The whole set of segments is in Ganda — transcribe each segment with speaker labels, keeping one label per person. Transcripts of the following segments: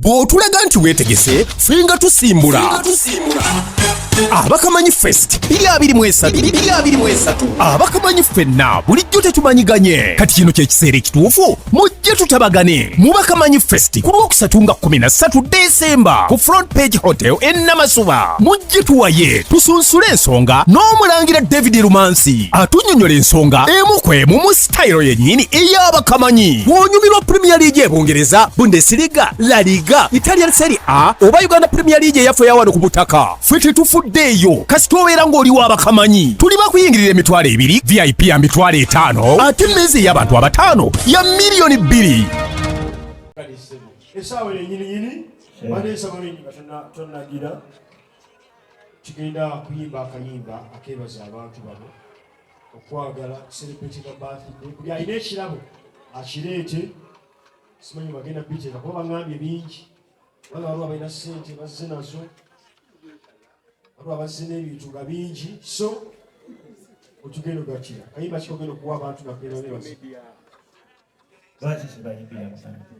Speaker 1: Bw'otulaga nti weetegese, ffe nga tusimbula. Abakamanyi Fest 2023. Abakamanyi ffenna bulijjo tetumanyiganye, kati kino kye kiseera ekituufu mujje tutabagane mu Bakamanyi Fest ku Lwokusatu nga 13 Desemba ku Front Page Hotel e Namasuba. Mujje tuwaye tusunsule ensonga n'omulangira David Lumansi atunyonyola ensonga emu ku emu mu sitayiro yennyini ey'abakamanyi. Bw'onyumirwa Premier League e Bungereza, Bundesliga, La Liga, Italian Serie A oba Uganda Premier League eyaffe eya wano ku butaka, ffe tetufuddeeyo kasita obeera ng'oli w'abakamanyi. Tuli bakuyingirira 20,000, VIP ya 50,000, ate emmeeza ey'abantu abataano ya 2,000,000.
Speaker 2: Essaawa yenyininyini baneesaba bingi nga tonnagira tugenda kuyimba akayimba akeebaza abantu bano okwagala celebrating a birthday. Buli alina ekirabo akireete, simanyi bagenda biteeka kuba baŋŋambye bingi, kubanga waliwo abalina ssente bazze nazo, waliwo abazze n'ebintu nga bingi, so otugenda ogatira kayimba ki ogenda okuwa abantu nga kebabebaza.
Speaker 3: Lwaki sibayimbira musanvu?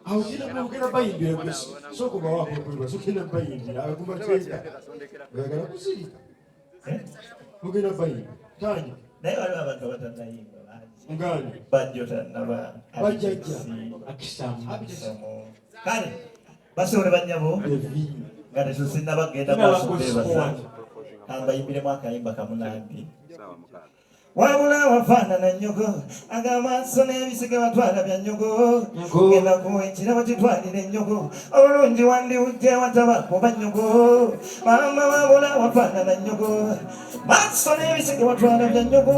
Speaker 2: Awo ogenda bayimbira, sooka obawaako okwebaza, ogenda bayimbira agumateeka oyagala kuzirika.
Speaker 3: Eh?
Speaker 2: Ogenda bayimbira tandika.
Speaker 3: Naye waliwo abantu abatannayimba bangi.
Speaker 2: Ngani?
Speaker 3: Bajjo tannaba.
Speaker 2: Bajjajja.
Speaker 3: Akisamu. Kale basobole bannyabo nga tetusinnaba kugenda maaso kwebaza, kambayimbiremu akayimba kamunambi. Wabula wafaanana nnyoko, agamaaso n'ebisige watwala bya nnyoko. Ngenda kuwa ekirabo kitwalire nnyoko, obulungi wandiwujje wataba kuba nnyoko. Maama wabula wafaanana nnyoko, maaso n'ebisige watwala bya nnyoko.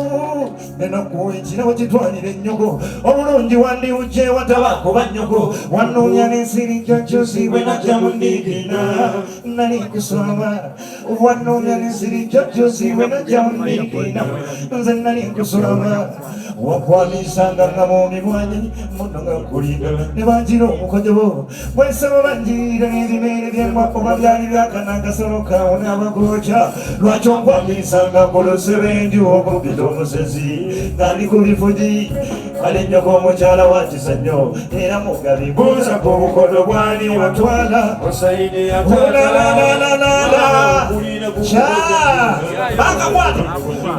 Speaker 3: Ngenda kuwa ekirabo kitwalire nnyoko, obulungi wandiwujje wataba kuba nnyoko. Wanoonya n'ensiri jjajjuzi bwe najja mu ndigina nali nkuswaba. Wanoonya n'ensiri jjajjuzi bwe najja mu ndigina nze nali nkuswaba. Wakwamisanga nga mwomi bwanyi muno nga nkulinda ne banjira omukojobo bwensaba banjirira n'ebimeere byembwa oba byali byakana akasolo kawo n'abagooca. Lwaki onkwamisanga ngolosebenju okumpita omusezi nga ndi ku bifugi? Kale nnyoko omukyala wa kisa nnyo era mugabi, buuza ku bukodo bwani watwala. Bakakwata.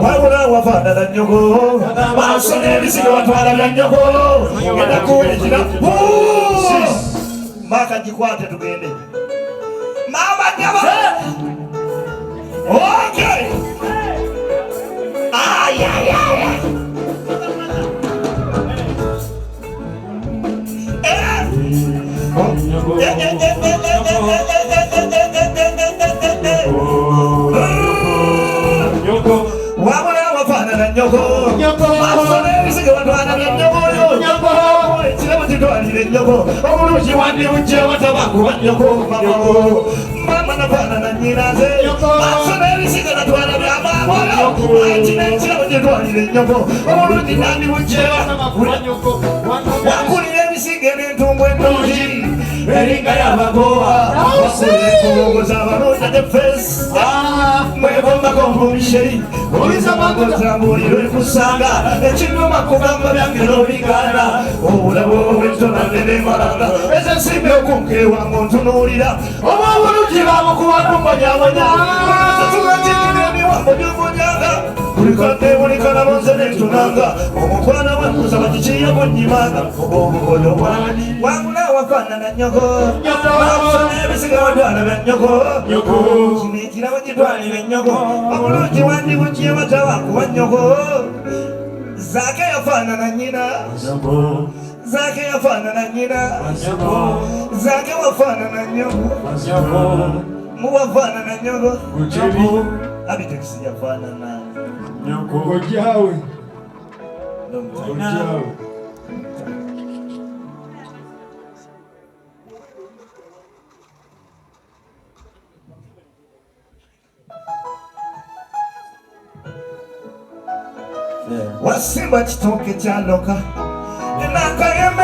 Speaker 3: Wabula wafaanana nnyoko, maaso n'ebisigo watwala bya nnyoko. Ngenda kuwekira maaka gikwate tugende maama gaba. Okay. Ay, ay, ay, ay. Eh. Eh, eh, eh, eh, eh, eh, eh, eh, eh, eh, eh, eh, eh, eh. Wabula wafaanana nnyoko, maaso n'ebisigo watwala bya nnyoko. Ekirabo kitwalire nnyoko, obulungi wandiwujje wataba kuba nnyoko. Mamawo mama nafaanana nnyina nze, maaso n'ebisigo natwala bya maama. Kino ekirabo kitwalire nnyoko, obulungi nandiwujje wakulira ebisigo n'entumbu ennungi eringa yabagoba wakulira enkulunguza abalonda ne fesi mwegombako mumisheri olizamagozambuliro ekusanga ekinuma kugamba byange n'obigaana obulabo obwentona nenemalanga ezo ensimbi okunkeewa ngontunuulira oba obulungi babukuba numbonyabonya emiwambo gyobonyanga bulikadde bulikalabo nze nentunanga omukwana bwenkusaba kikiyo bunyimanga oba obukodo bwani. Wabula wafaanana nnyoko, maaso n'ebisiga watwala bya nnyoko. Kino ekirabo kitwalire nnyoko, obulungi wandibukiye watawa kuba nnyoko. Zaake yafaanana nnyina, Zaake yafaanana nnyina, Zaake wafaanana nnyoko, muwafaanana nnyoko. Abitex yafaanana
Speaker 2: Kojjawe. Kojjawe.
Speaker 3: Wasimba kitooke kyaloka nakayembe.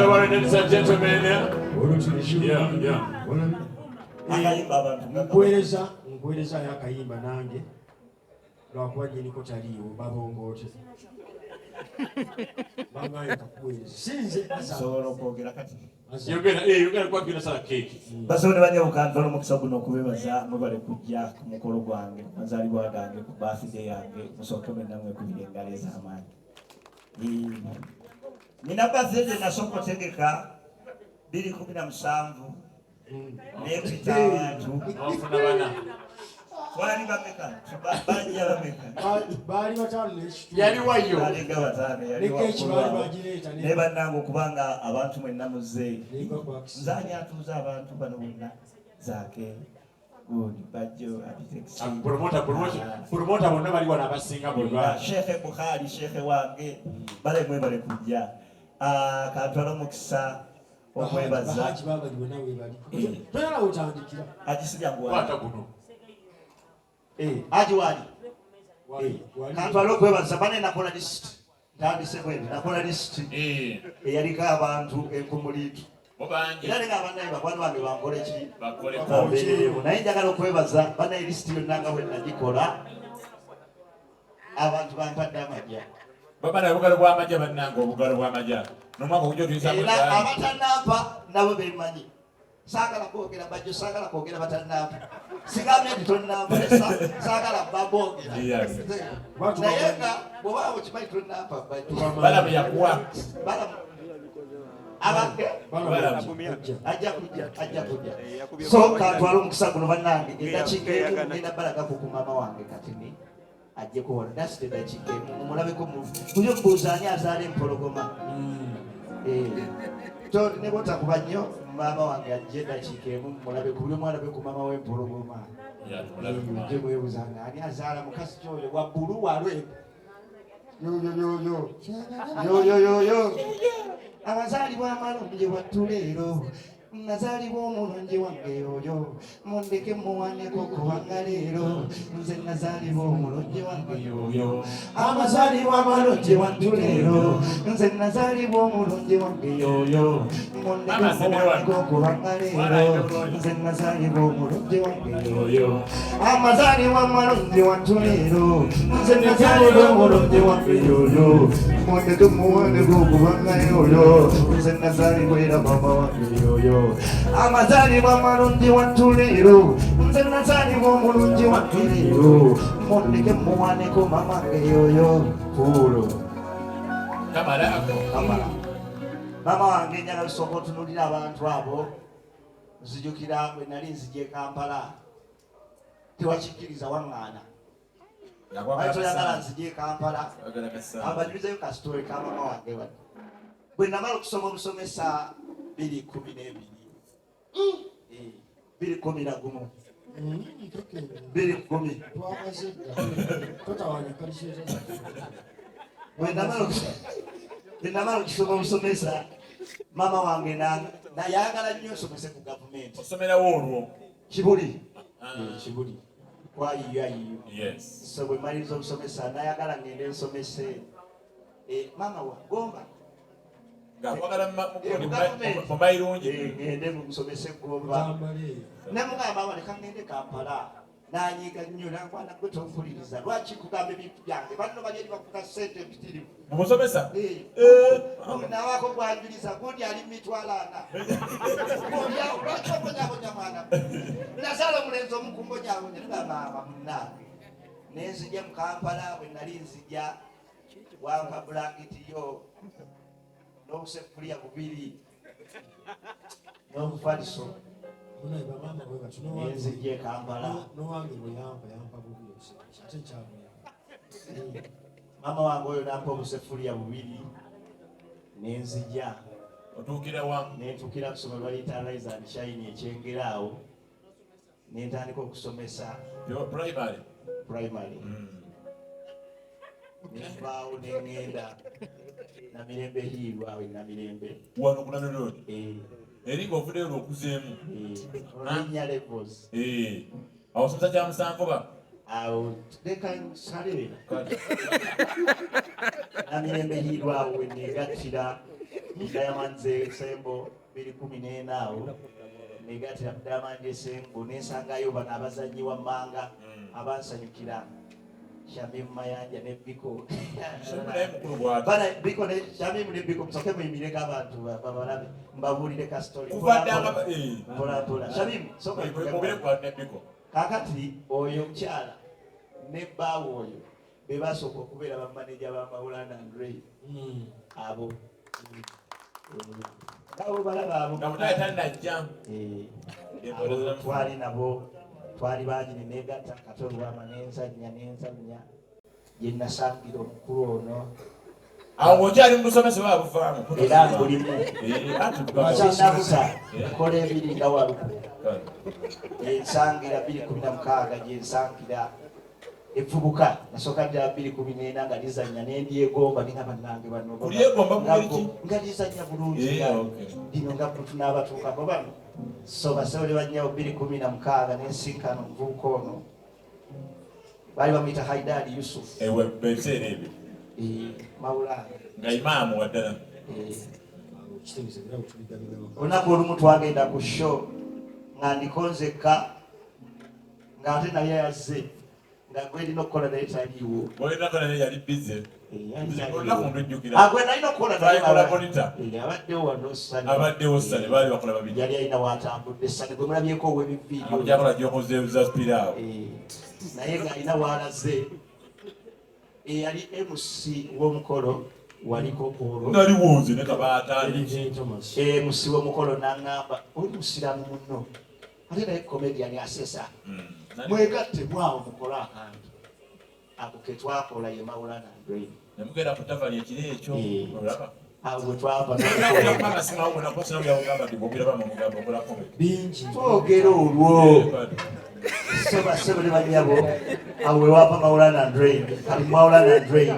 Speaker 4: Ladies and gentlemen. Yeah.
Speaker 3: Akayimba abantu nga
Speaker 2: Nkuweereza, nkuweerezayo akayimba nange, lwakuba nnyiniko taliiwo, babongoote bangaye kakuweereza sinze.
Speaker 3: Nsobola okwogera kati.
Speaker 4: Yogera, eh, yogera kwa kina sala cake.
Speaker 3: Basobola ne bannyabukantu, olw'omukisa guno okubebaza, mwebale kujja ku mukolo gwange, ku mazaalibwa gange, ku birthday yange. Musooke mwenna mwekubira engalo ez'amaanyi. Nina birthday gye nasooka otegeka 2017, nempita abantu.
Speaker 4: Awafuna bana.
Speaker 3: Twali bameka? Bajja bameka?
Speaker 2: Baali bataano n'ekitundu.
Speaker 4: Yali wayo.
Speaker 3: Balinga bataano, yali
Speaker 2: Ne keeki
Speaker 3: waggulu
Speaker 2: baali
Speaker 3: awo.
Speaker 2: bagireeta
Speaker 3: Naye bannange, okubanga abantu mwenna muzze,
Speaker 2: Negwa ku accident.
Speaker 3: nze ani atuuza abantu bano bonna? Zaake, good, Bajjo, Abitex.
Speaker 4: Promoter, promoter, promoter bonna bali wano abasinga bonna.
Speaker 3: Shekhe Bukhari, shekhe wange, bale mwebale kujja. Ah, kantwala omukisa okwebaza.
Speaker 2: Bahaji babali bonna webali.
Speaker 3: Eh.
Speaker 2: Toyala wotandikira.
Speaker 3: Agisibya nguwali.
Speaker 4: Kwata guno.
Speaker 3: Aji wali.
Speaker 2: Wali, wali.
Speaker 3: Kantwala okwebaza bane, nakola list, ntandise bwenti, nakola list eyaliko abantu enkumuliitu.
Speaker 5: Mubangi.
Speaker 3: Era nenga abannaye bakwano bange bankole ki?
Speaker 5: Bakoleko.
Speaker 3: Babeerewo. Naye njagala okwebaza banaye, lisiti yonna nga bwe nagikola, abantu bampadde amajja.
Speaker 5: Babana obugalo bw'amajja, bannange, obugalo bw'amajja. N'omwaka ogujja tuyinza
Speaker 3: Era abatanampa nabo bemanyi. Saagala kwogera Bajjo, saagala kwogera batanampa. Sigambye nti tonnampa, naye saagala baboogera.
Speaker 5: Yes.
Speaker 3: Naye nga bw'oba okimanyi tonnampa, Bajjo.
Speaker 5: Balamu yakuwa.
Speaker 3: Balamu abange.
Speaker 5: Balamu.
Speaker 3: Ajja kujja, ajja kujja. So kantwala omukisa guno bannange, eddakiika emu ngenda balagako ku maama wange katini ajje kuwona dasite eddakiika emu mumulabeko. Kuyo kubuuza ani azaala empologoma. Eh, to ne bwotakuba nnyo, maama wange ajje eddakiika emu mumulabe, ku buli omu alabe ku maama w'empologoma.
Speaker 5: Yeah, tumulabe ku maama.
Speaker 3: Mujje mwebuuzanga ani azaala mukazi kyoyo wa bbulu walwe yoyoyoyo yoyoyoyo. Abazaalibwa amalungi wattu leero, nazaalibwa omulungi wange oyo, mundeke muwaneko, kubanga leero nze nazaalibwa omulungi wange yoyo. Amazaalibwa amalungi wattu leero, nze nazaalibwa omulungi wange yoyo, mundeke muwaneko, kubanga leero nze nazaalibwa omulungi wange yoyo. Amazaalibwa amalungi wattu leero, nze nazaalibwa omulungi wange yoyo, mundeke muwaneko, kubanga yoyo nze nazaalibwa era mama wange yoyo. Amazaalibwa amalungi wattu leero, nze nazaalibwa omulungi wattu leero, mundeke muwaneko mama wange yoyo kuulo.
Speaker 5: Kamala ako.
Speaker 3: Kamala. Maama wange, njagala tusooka otunulira abantu abo. Nzijukira bwe nali nzija e Kampala, tewakikkiriza, waŋŋaana.
Speaker 5: Yakwagala.
Speaker 3: Toyagala nzija e Kampala.
Speaker 5: Ayagala kasaana.
Speaker 3: Abanyumizayo ka story ka mama wange wano. Bwe namala okusoma omusomesa 2012, 2011, 2010.
Speaker 2: Twamaze dda, totawanya kaliseeza.
Speaker 3: Bwe namala okusoma omusomesa, maama wange nayagala nnyo nsomese ku gavumenti.
Speaker 5: Osomerawo olwo.
Speaker 3: Kibuli.
Speaker 5: Ah.
Speaker 3: Eh, Kibuli kwayiyo ayiyo. So bwe maliriza omusomesa, nayagala ngende nsomese. Eh, maama wa Gomba.
Speaker 5: Ng'akwagala
Speaker 3: Eh, mu gavumenti.
Speaker 5: mu mayirungi.
Speaker 3: Eh, ngende musomese Gomba.
Speaker 2: Tambale.
Speaker 3: Nemugamba, "Maama, leka ngende Kampala." Nanyiga nnyo, nankwana, "Gwe tonfuliriza, lwaki kugamba ebintu byange? Banno bali eri bafuka ssente empitirivu."
Speaker 5: Mu musomesa.
Speaker 3: Eh,
Speaker 5: Eh.
Speaker 3: nawako gwanjuliza gundi ali mitwalo 40. Gundi awo, lwaki obonyabonya mwana? Nazaala omulenzi omukumbonyabonya. Nga maama munnange, nenzija mu Kampala. Bwe nali nzija, wampa bulangiti yo n'obusefuliya bubiri n'obufaliso.
Speaker 2: Munaye, bamaama bwe batyo. N'owange-
Speaker 3: Nenzija e Kampala.
Speaker 2: N'owange bwe yampa, yampa bubi obusefuliya, ate nkyamuyamba.
Speaker 3: Maama wange oyo nampa obusefuliya bubiri nenzija.
Speaker 5: Otuukira wa?
Speaker 3: Nentuukira ku ssomero baliyita Rise and Shine ekyengera awo, nentandika okusomesa.
Speaker 5: Yo, primary.
Speaker 3: Primary. Nenvaawo neŋŋenda Namirembe Hill awo e Namirembe.
Speaker 5: Wano ku Nami Road.
Speaker 3: Eh,
Speaker 5: Eri ng'ovuddeyo lw'okuzeemu.
Speaker 3: eh, Olinnya levels.
Speaker 5: Eh. Awo osomesa kya musanvu ba?
Speaker 3: Awo leka nsale. Namirembe Hirwa awo we negattira Diamonds Ensemble 2014. Awo negattira mu Diamond Ensemble nensangayo bano abazannyi wammanga abansanyukira, Shamim Mayanja ne Biko.
Speaker 5: Shamim naye mukulu bw'ati.
Speaker 3: Bana Biko ne Shamim ne Biko, musooke muyimireko abantu babalabe, mbabuulire ka story.
Speaker 5: Kuva dda nga eh.
Speaker 3: Mpola mpola. Shamim, sooka
Speaker 5: Mubire ku bantu ne Biko.
Speaker 3: Kakati oyo omukyala ne bbaawe oyo be basooka okubeera bamaneja ba Maulana and Ray. Abo abo balaba abo.
Speaker 5: Nga mutayi tannajja.
Speaker 3: Abo twali nabo, twali bangi, ne negatta Kato Lubwama nenzannya nenzannya gye nasangira omukulu ono.
Speaker 5: Awo ng'okyali mu busomesa oba buvaamu?
Speaker 3: Era mbulimu.
Speaker 5: Anti bugagga.
Speaker 3: Kyenabusa nkola ebiri nga waluku gyensangira 2016, gyensangira evvubuka. Nasooka ddala 2014 nga lizannya nendyegomba, ninga bannange bano.
Speaker 5: Kulyegomba mu ngeri ki?
Speaker 3: Nga lizannya bulungi. Lino nga tunaabatuukako bano. So basebo ne bannyawo, 2016 nensinkana omuvubuka ono, baali bamuyita Haidari Yusuf.
Speaker 5: Ewe ebiseera ebyo.
Speaker 3: Maulana.
Speaker 5: Nga imaamu waddala.
Speaker 3: Olunaku olumu twagenda ku show nga ndiko nzekka, ng'ate naye yazze, nga gwe ndina okukola naye taliiwo.
Speaker 5: Olina naye yali busy. Olunaku ndujjukira.
Speaker 3: Ah, gwe nalina okukola naye.
Speaker 5: Twalikola Bonita.
Speaker 3: Abaddewo wano Sani.
Speaker 5: Abaddewo Sani, baali bakola babiri.
Speaker 3: Yali alina watambudde. Sani gwe mulabyeko ow'ebiviiri.
Speaker 5: Jakola gyokoze za piraawo.
Speaker 3: Naye ng'alina waalaze. Eyali MC w'omukolo waliko olwo.
Speaker 5: Naliwo nze ne Kabaata.
Speaker 3: MC w'omukolo n'aŋŋamba, "Oli musiraamu munno, ate naye comedian asesa, mwegatte mwawo mukole akantu." Ako ke twakola ye Maulana Brain.
Speaker 5: Nemugenda ku tavani ekiro ekyo. Olaba.
Speaker 3: Awo bwe twava.
Speaker 2: Bingi.
Speaker 3: Twogera olwo. So basebo ne banyabo, awo we wava Maulana Drain. Kati Maulana Drain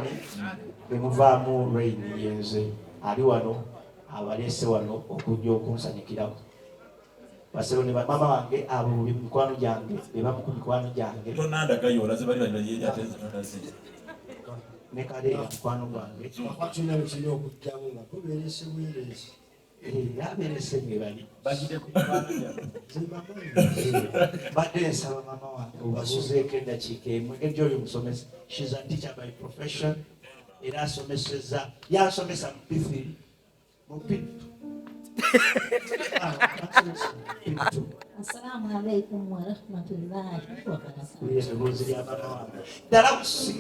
Speaker 3: bwe muvaamu Rain yenze ali wano, abaleese wano okujja okunsanyukirako. Basebo ne mama wange, abo buli mikwano gyange, be bamu ku mikwano gyange.
Speaker 5: Tonandagayo olaze bali bali ate nze tonaze.
Speaker 3: Ne Kaleera mukwano gwange.
Speaker 2: Tulina bwe tulina okugjamu nga gubeerese bwereese.
Speaker 3: Abeerese mwe bali.
Speaker 4: Bagire ku mikwano gyabwe.
Speaker 2: Nze mbamanyi.
Speaker 3: Mbadde nsaba mama wange obabuuzeeko eddakiika emu, engeri gy'oli omusomesa. She's a teacher by profession, era asomeseza, yansomesa mu P3, mu P2. Ah, yansomesa mu P2.
Speaker 6: Assalamu alaikum warahmatullahi wabarakatuh.
Speaker 3: Kulira eddoboozi lya mama wange ddala busi.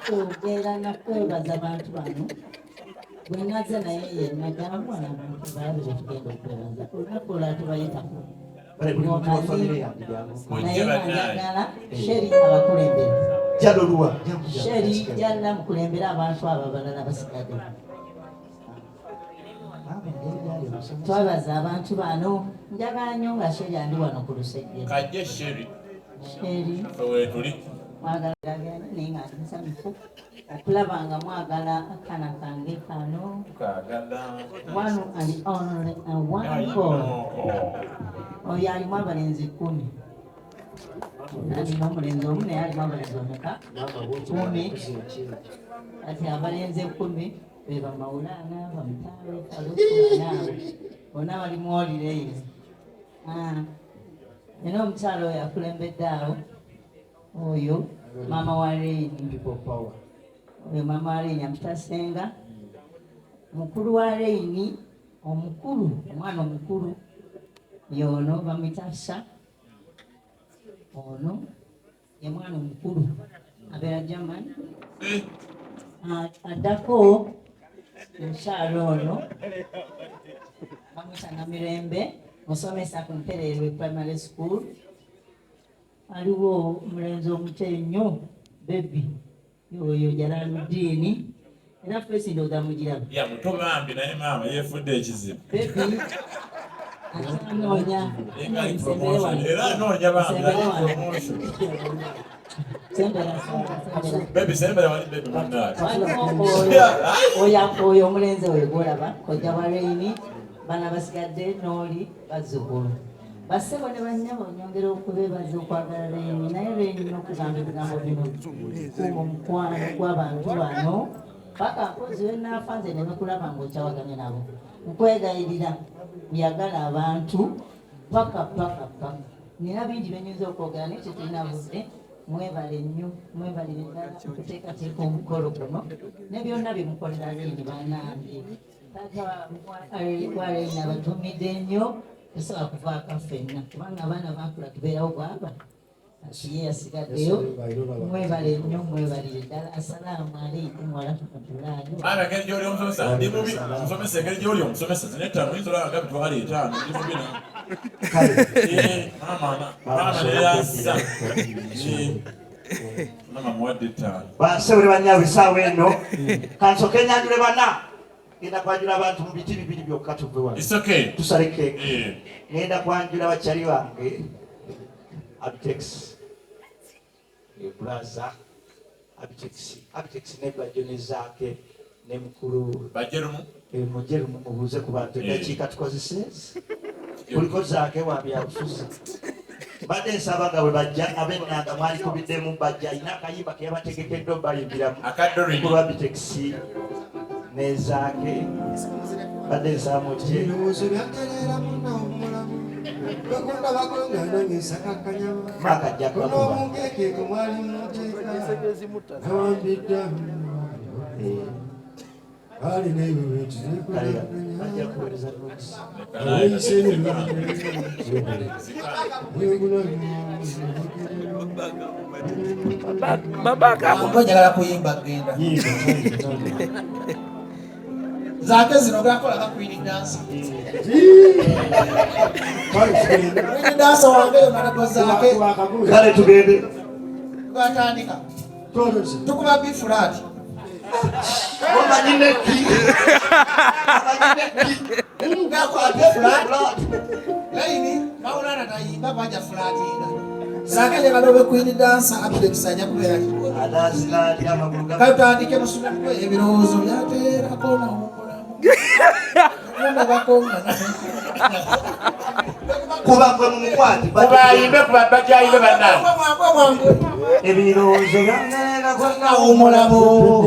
Speaker 6: Kwogera na kwebaza bantu bano bwe naze naye yenna gamba abantu baali betugenda okwebaza olunaku olwa tubayitako.
Speaker 3: Bale buli muntu wa famire yange jangu.
Speaker 6: Naye nga njagala Sheri abakulembere.
Speaker 3: Jaloluwa.
Speaker 6: Sheri jalla mukulembere abantu abo abalala basigadde. Twabaza abantu bano, njagala nnyo nga Sheri andi wano ku lusegere.
Speaker 5: Kajje Sheri.
Speaker 6: Sheri.
Speaker 5: Ffe weetuli.
Speaker 6: Mwagala gagenda, naye nga ndi musanyufu okulaba nga mwagala akana kange kano.
Speaker 5: Tukaagala.
Speaker 6: One and only and one God. Oyo alimu abalenzi 10, alina omulenzi omu, naye alimu abalenzi omeka? 10. Kati abalenzi 10 be bamawulana bamutaawe falukuanaabo bonna bali muwolireyo. Era omukyalo oyo akulembedde awo, oyo maama wa Reini.
Speaker 2: People power.
Speaker 6: Oyo maama wa Reini ampita Senga. Mukulu wa Reini omukulu, omwana omukulu yono bamuyita Sa. Ono ye mwana omukulu abeera German. Addako omukyalo ono bamuyita Namirembe, musomesa ku Mpererwe Primary School. Aliwo omulenzi omuto ennyo, baby, oyo Jalaluddini, era face ndowooza mugiraba.
Speaker 5: Ya muto bambi, naye maama yeefudde ekizibu.
Speaker 6: Baby anoonya.
Speaker 5: Era ali promotion. Era anoonya bambi, ali promotion.
Speaker 6: Sembera, sembera.
Speaker 5: Baby, sembera wali baby munnange.
Speaker 6: Waliwo oyo, oyo omulenzi oyo gwolaba, kojja wa Reini. Bana basigadde n'oli bazzukulu. Bassebo ne bannyabo, nyongera okubeebaza okwagala Reeni, naye Reeni n'okugamba ebigambo bino, kuuma omukwano gw'abantu bano paka mpozi wenaafa nze nebekulaba ng'okyawaganye nabo. Nkwegayirira oyagala abantu paka paka paka. Nina bingi byenyinza okwogera naye tetulina budde. Mwebale nnyo, mwebalire ddala okuteekateeka omukolo guno ne byonna bye mukolera Reeni. Bannange, taata wa Reeni abatumidde nnyo, tosobola kuvaako ffenna kubanga abaana bakula tubeerawo bwaba ati ye yasigaddeyo. Mwebale nnyo, mwebalire ddala. Assalaamu aleikum warahmatullahi.
Speaker 5: Maama, engeri gy'oli omusomesa, ndi mubi omusomesa, engeri gy'oli omusomesa, zino ettaano oyinza olaba nga mitwalo 5. Ndi mubi na maama, maama neyansiza, maama muwadde 5.
Speaker 3: Bassebo ne bannyabo, essaawa eno kansooke nyanjule bana. Ngenda kwanjula abantu mu biti bibiri byokka, tuve wano.
Speaker 5: It's okay.
Speaker 3: Tusale keeki. Ngenda kwanjula bakyali bange, Abitex Braza, Abitex, Abitex ne Bajjo ne Zaake ne mukulu.
Speaker 5: Bajje lumu.
Speaker 3: Mujje lumu mubuuze ku bantu. Eddakiika tukozese kuliko Zaake wa byabufuzi. Mbadde nsaba nga bwe bajja ab'ennanga mwalikubiddemu bajja alina akayimba ke yabategekedde obayimbiramu.
Speaker 5: Akadorini.
Speaker 3: Mukulu Abitex ne Zaake, mbadde nsaba mujje.
Speaker 2: Ebirowoozo byantereera munna omulamu bakundabako nga nange nsakakanyama.
Speaker 3: Maaka ajja kubakuba.
Speaker 2: N'omunkeekeeko mwali munteeka nawambidda. Alina ebyo bintu.
Speaker 3: Kale bajja kuweereza notes.
Speaker 2: Oyise.
Speaker 7: Mba njagala kuyimba, genda Zaake zino gakola ga queen dancer. Queen dancer wange yonalego Zaake.
Speaker 3: Kale tugende.
Speaker 7: Twatandika tukuba B flat.
Speaker 3: Omanyi neki, omanyi neki.
Speaker 7: Gakola B flat line Maulana tayimba baja flatinga. Zaake njagala obe queen dancer, Abitex ajja kubeera kigogo.
Speaker 3: Anaazina amagulu ga
Speaker 7: Kale tutandike musumukwe. Ebirowoozo byateerako nawumulamu ndabako nga
Speaker 3: Kuba gwe mumukwate.
Speaker 5: Kubayimbe, kuba bajayimbe bannange.
Speaker 3: Ebirowoozo byanneerako.
Speaker 7: Nawumulamu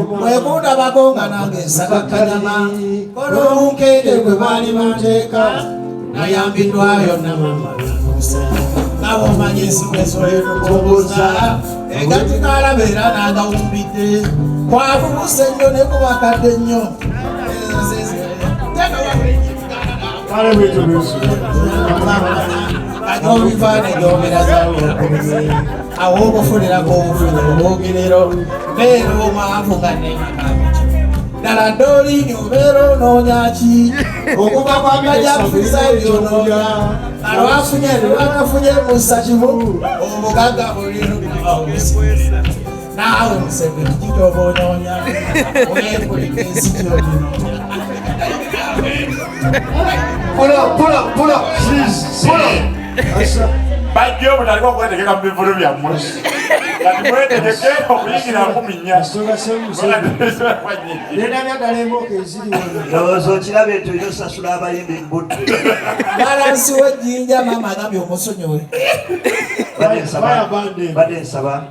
Speaker 7: bwekundabako nga nange nsakakanyama olw'obunkenke gwe baali banteeka nayambiddwa yonna mama nabo omanyi ensimu ezoletukubuuza egati kalaba era n'agawumbidde kwavubuse nnyo ne kubakadde nnyo.
Speaker 2: Kale bwetyo bwesyo.
Speaker 7: Kati gyobera awo obufunirako obufuna obwogerero leero omwavu nga nenakabiki ddala doliini obeera onoonya ki okuva kwa bajafuza ebyonoonya alwafunye lwanafunye musa kimu obugagga bulirunaaobusimirira naawe Museveni kikyoba onoonya weekulika ensi kyoginoonya.
Speaker 3: Pulo pulo pulo pulo.
Speaker 5: Bajja obutandika okwetegeka mu bivulu byammwe, kati mwetegeke okuyingira 14.
Speaker 2: Asoga semusa. Nendabya ddala embooka eziri wano.
Speaker 3: Ndowooza okirabye nti olina osasula abayimbi mu budde.
Speaker 7: Balansi w'ejjinja maama agambye omusonyiwe.
Speaker 3: Badde nsaba
Speaker 2: Fire band eno.
Speaker 3: Badde nsaba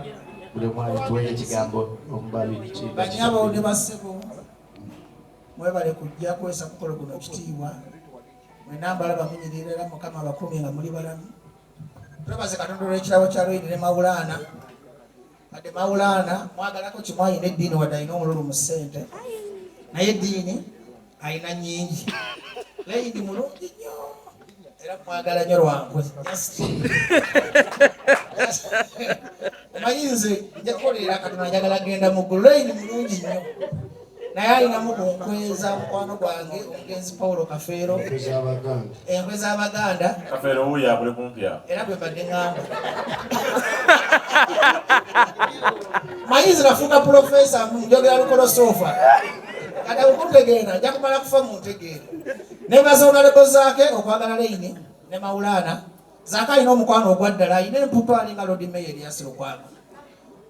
Speaker 3: buli omu atuweyo ekigambo omubabiri.
Speaker 7: Banyabo ne bassebo, mwebale kujja kwesa mukolo guno kitiibwa. Mwena mbalaba munyirira era Mukama abakuumye nga muli balamu. Twebaze Katonda olw'ekirabo kya Lwini ne Mawulaana. Wadde Mawulaana mwagalako kimu, ayina eddiini, wadde alina omululu mu ssente, naye eddiini alina nnyingi. Leyidi mulungi nnyo era mwagala nnyo lwankwe. Omanyi nze nja kukolerera Katonda, njagala genda mu ggulu. Leyidi mulungi nnyo naye alinamu ku nkwe za mukwano gwange omugenzi Paulo Kafeero.
Speaker 2: Ez'Abaganda.
Speaker 7: Enkwe z'Abaganda.
Speaker 5: Kafeero wuuyo akuli kumpi awo.
Speaker 7: Era gwe mbadde ŋŋamba, manyi nze nafuuka pulofesa, njogera lukolosoofa, kati okuntegeera nja kumala kufa mu ntegeera. Nebaza onalebo Zaake okwagala Leyini ne Mawulaana. Zaake alina omukwano ogwa ddala, alina empupa, alinga Lord Mayor Erias Lukwago,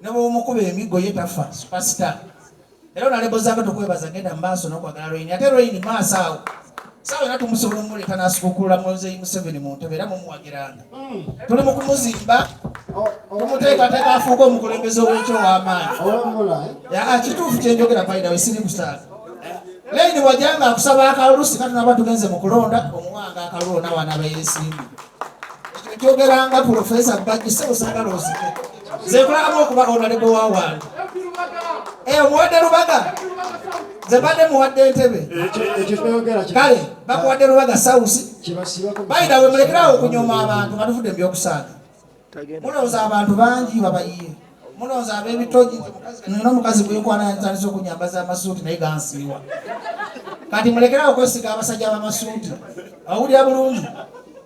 Speaker 7: ne bwomukuba emiggo ye tafa, superstar. Era onalebo Zaake tukwebaza, genda mu maaso n'okwagala Leyini. Ate Leyini maaso awo. Saawa era tumusobola omuleeta n'asukukulula Muzeeyi Museveni mu ntebe era mumuwagiranga. Tuli mu kumuzimba, tumuteekateeka afuuke omukulembeze ow'enkya ow'amaanyi. Kituufu kye njogera by the way, siri kusaaga. Leini bw'ajjanga akusaba akalulu singa tunaba tugenze mu kulonda, omuwanga akalulu ona w'anaaba yeesimbye. Ekyo nkyogeranga Pulofeesa Bbajjo, ssebo saagala ozike. Nze nkulagamu okuba honorable wa wange. Omuwadde Lubaga. Nze mbadde muwadde Entebbe. Kale bakuwadde Lubaga South. By the way, mulekerawo okunyooma abantu nga tuvudde mu by'okusaaga. Mulowooza abantu bangi babayiye. Mulowooza ab'ebitogi, nina omukazi gwenkwana yantandise okunyambaza amasuuti naye gansiiwa. Kati mulekerawo okwesiga abasajja b'amasuuti. Awulira bulungi.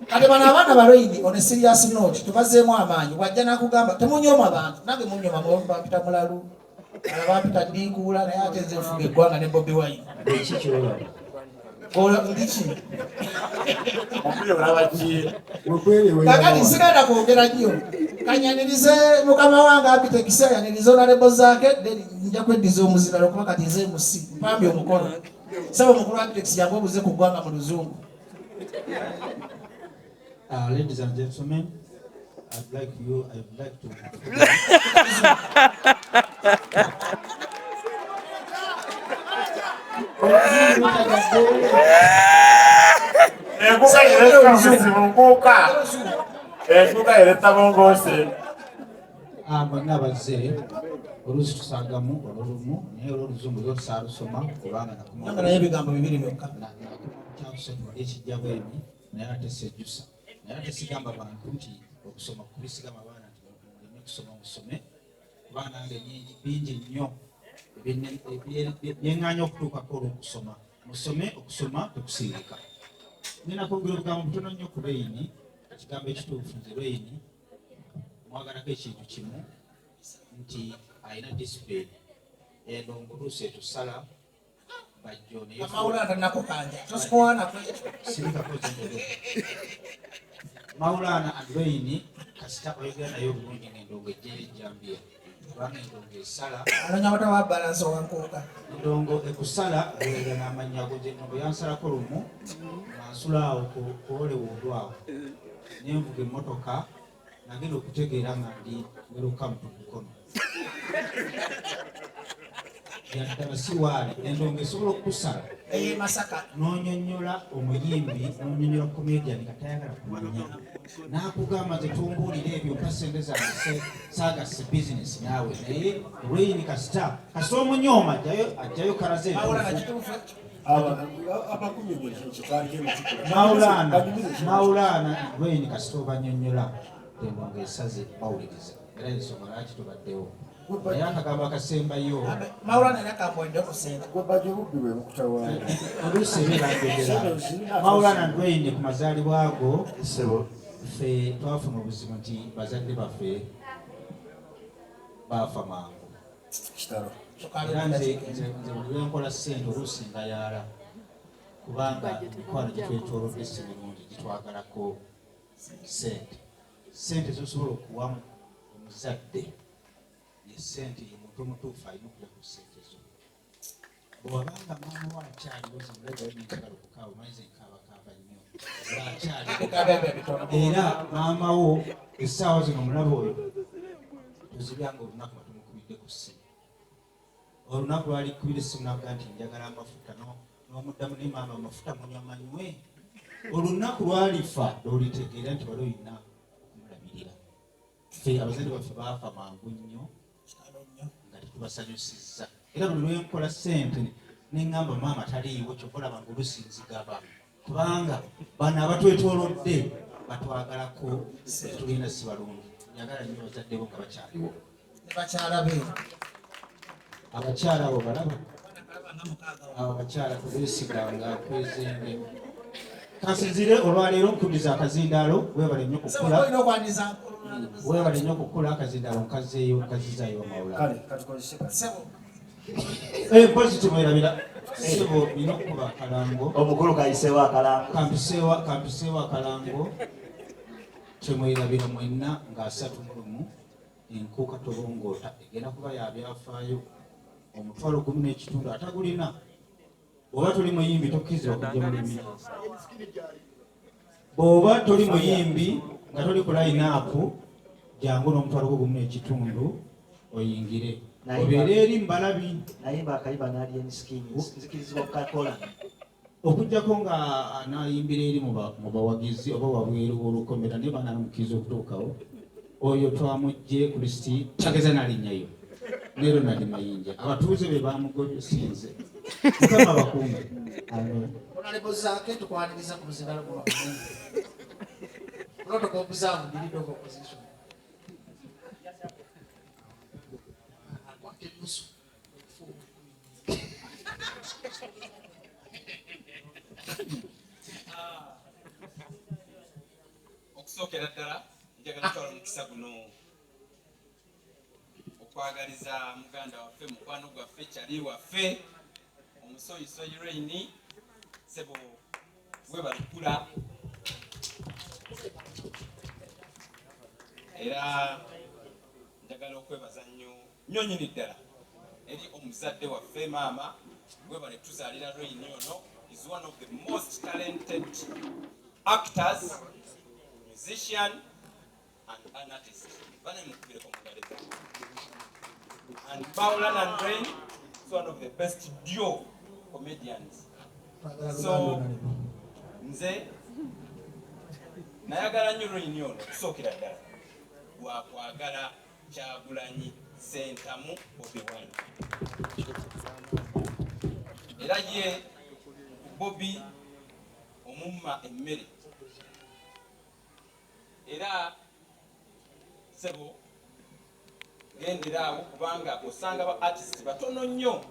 Speaker 7: Kati bano abaana baloyini on a serious note tubazeemu amaanyi. Bw'ajja n'akugamba temunyooma abantu, nange munyooma, bampita mulalu, ala bampita ddiikuula, naye ate nze nfuga eggwanga ne Bobi Wine. Ndiki? Kakati sigenda kwogera nnyo, kanyanirize mukama wange Abitex, ayanirize honorable Zaake, then nja kweddiza omuziralo kuba kati nze musi mpambye omukolo. Saba omukulu Abitex jangu obuze ku ggwanga mu Luzungu.
Speaker 8: Ladies and gentlemen, I'd like to
Speaker 5: Enkuka ereta obuzibu, nkuka. Enkuka ereta bongoose.
Speaker 8: Mwenna abazze, oluusi tusagamu olw'olumu, naye olw'oluzungu lwo tusaalusoma kubanga
Speaker 7: nakoma naye ebigambo bibiri byokka.
Speaker 8: Nakoma ekijja bwemi, naye ate sejjusa. Naye ate sigamba bantu nti okusoma kubi, sigamba abaana nti muleme kusoma, musome, kuba nange bingi nnyo byeŋŋaanya okutuukako olw'okusoma. Musome, okusoma tekusirika. Ngenda kwogera obugambo butono nnyo ku Lweyini. Ekigambo ekituufu, nze Lweyini mwagalako ekintu kimu, nti alina discipline. Endongo oluusi etusala bajjo.
Speaker 7: Maulana tanakukanja tosikuwaanako.
Speaker 8: Sirikako zenjogera. Maulana and Lweyini kasita oyogera naye obulungi ng'endongo ejjayo ejjambiya, kubanga endongo esala.
Speaker 7: Anonya wata wa balance owankuuka.
Speaker 8: Endongo ekusala oyogera n'amannya go. Endongo yansalako lumu nga nsula awo ku Hollywood awo, nenvuga emmotoka, nagenda okutegeera nga ndi welcome to Mukono. Yaddala siwaali, endongo esobola okukusala.
Speaker 7: Eye Masaka.
Speaker 8: N'onyonnyola omuyimbi, n'onyonnyola comedian nga tayagala kumanya, n'akugamba nze tumbuulira ebyo, mpa sente zange, saagase bizinesi naawe. Naye Lweyini kasita omunyooma ajjayo karaze. Maulana, Lweyini kasita obanyonnyola endongo esaze, bawuliriza, era ensonga lwaki tubaddewo. Naye akagambo akasembayo,
Speaker 7: Maulana era kamwedde ku sente.
Speaker 8: Oluusi ebeera njogera. Maulana, Lweyini, ku mazaalibwa ago ffe twafuna obuzibu nti bazadde baffe baafa mangu. Era nze buli lwenkola ssente oluusi ngayaala, kubanga emikwano gitwetoolodde si mirungi, gitwagalako ssente. Ssente zosobola okuwa omuzadde ye ssente ye muntu omutuufu alina okulya ku ssente zo. Bwewabanga maama wo akyaliwo, zemulaga okukaaba, omanyize nkaabakaaba nnyo ng'akyaliwo, era maama wo essaawa zino omulaba oyo tozibyanga olunaku nga tumukubidde ku ssimu. Olunaku lwali kubira essimu nakuga nti njagala amafuta, n'omuddamu naye maama amafuta munywa manywe. Olunaku lwalifa lwolitegeera nti wali olina okumulabirira. Ffe abazadde baffe baafa mangu nnyo nga tetubasanyusizza, era buli lwenkola ssente neŋŋamba maama taliiwo, kyova olaba nga oluusi nzigaba, kubanga bano abatwetoolodde batwagalako tetulina, si balungi. Njagala nnyo bazadde bo nga bakyaliwo.
Speaker 7: Ne bakyala be.
Speaker 8: Abakyala abo balaba, abo abakyala tubeesiganga kwezembe. Kansinzire olwaleero nkudiza akazindaalo. Webale nnyo kukula, webale nnyo kukula. Akazindaalo nkazeeyo, nkazizaayo Mawula. Mpozi temwerabira, sebo, nina okukuba akalango.
Speaker 3: Omukulu kayiseewo akalango.
Speaker 8: Kampiseewo akalango. Temwerabira mwenna nga 31 enkuuka tobongoota egenda kuba ya byafaayo. 1,500 atagulina. Bw'oba toli muyimbi tokkirizibwa kujja mu limit. Bw'oba toli muyimbi nga toli ku line up, jangu n'omutwalo gwo 1.5 oyingire. Obeere eri mbalabi.
Speaker 3: Nayimba akayimba n'Alien Skin, nzikirizibwa kukakola.
Speaker 8: Okuggyako nga anayimbira eri mu bawagizi oba wabweru w'olukomera, naye banamukkiriza okutuukawo. Oyo twamuggye ku lisiti, tageza n'alinnyayo. Ne Ronald Mayinja. Abatuuze be bamugobye sinze. Mukama abakuume. Amen.
Speaker 7: Honorable Zaake, tukwaniriza ku muzindalo guno. Protocol observed, the leader of opposition. Akwata ennusu.
Speaker 9: Okusookera ddala njagala kutwala omukisa guno okwagaliza muganda waffe, mukwano gwaffe, kyali waffe, omusoyisoyi Reign, sebo webale kula. Era njagala okwebaza nnyo nnyo nnyini ddala eri omuzadde waffe maama webale tuzaalira Reign ono. Is one of the most talented actors, musician and an artist. Bana mukubireko mu ngalo ezo. And Paula and Reign is one of the best duo comedians. So nze nayagala nnyo Reign ono okusookera ddala lwakwagala Kyagulanyi Ssentamu Bobi Wine. Era ye Bobi omumma emmere. Era sebo gendera awo kubanga osanga ba artist batono nnyo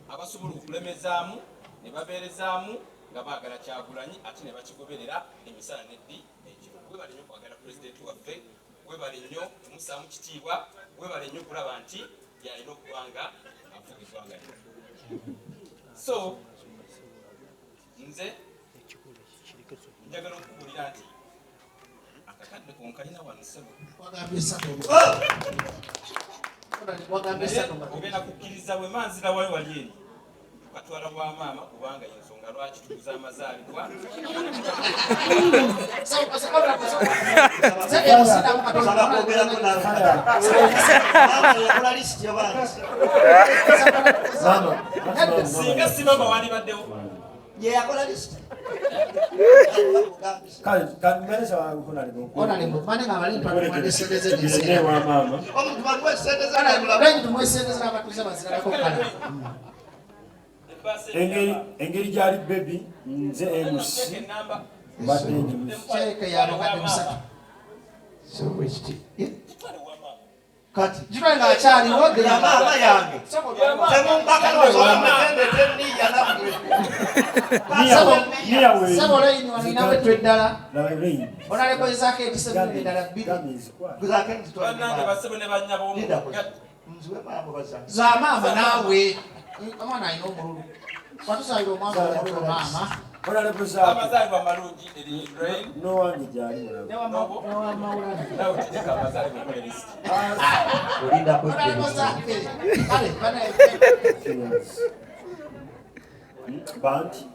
Speaker 9: abasobola okulemezaamu ne babeerezaamu nga baagala Kyagulanyi ate ne bakigoberera emisana n'eddi ekiro. Webale nnyo kwagala pulezidenti waffe, webale nnyo kumusaamu kitiibwa, webale nnyo kulaba nti yalina okuba nga afuga eggwanga lino. So nze njagala okubuulira nti akakadde konkalina wano ssebo. Ogenda kukkiriza bwe manzira wayo wali eri tukatwala wa maama kubanga y'ensonga lwaki tukuza amazaalibwa. Singa si maama wandibaddewo.
Speaker 3: Ye yakola lisiti.
Speaker 2: Kale, kanmereza wange Honorable.
Speaker 7: Honorable, mane nga abali ntwala sente ze
Speaker 2: Tugende wa maama.
Speaker 3: Omuntu bamuwe sente ze.
Speaker 7: Reign tumuwe sente ze n'abatuuze baziralako kale.
Speaker 2: Engeri gyali baby nze MC mbadde njimusi.
Speaker 7: Kyeke ya bakadde 3.
Speaker 3: So bwekiti. Kati
Speaker 7: Gitwale ng'akyaliwo
Speaker 3: ya maama yange. Temumpaka n'osoma teniya nammwe.
Speaker 2: Niya we.
Speaker 7: Sebo Reign wano olinawo ettu eddala.
Speaker 2: Laba Reign.
Speaker 7: Honorable Zaake etisse emirundi endala 2.
Speaker 3: Zaake nzitwale.
Speaker 9: Bannange basebo ne bannyabo.
Speaker 3: Nziwe maama bazange.
Speaker 7: Za maama naawe. Omwana alina omululu. Watuzaalira omwana omululu maama.
Speaker 2: Honorable Zaake.
Speaker 9: Amazaalibwa amalungi eri Reign.
Speaker 2: N'owange gyali mulabe.
Speaker 9: Nawe tegeka amazaalibwa okole lisiti.
Speaker 7: Honorable Zaake. Kale, bana
Speaker 2: Banti.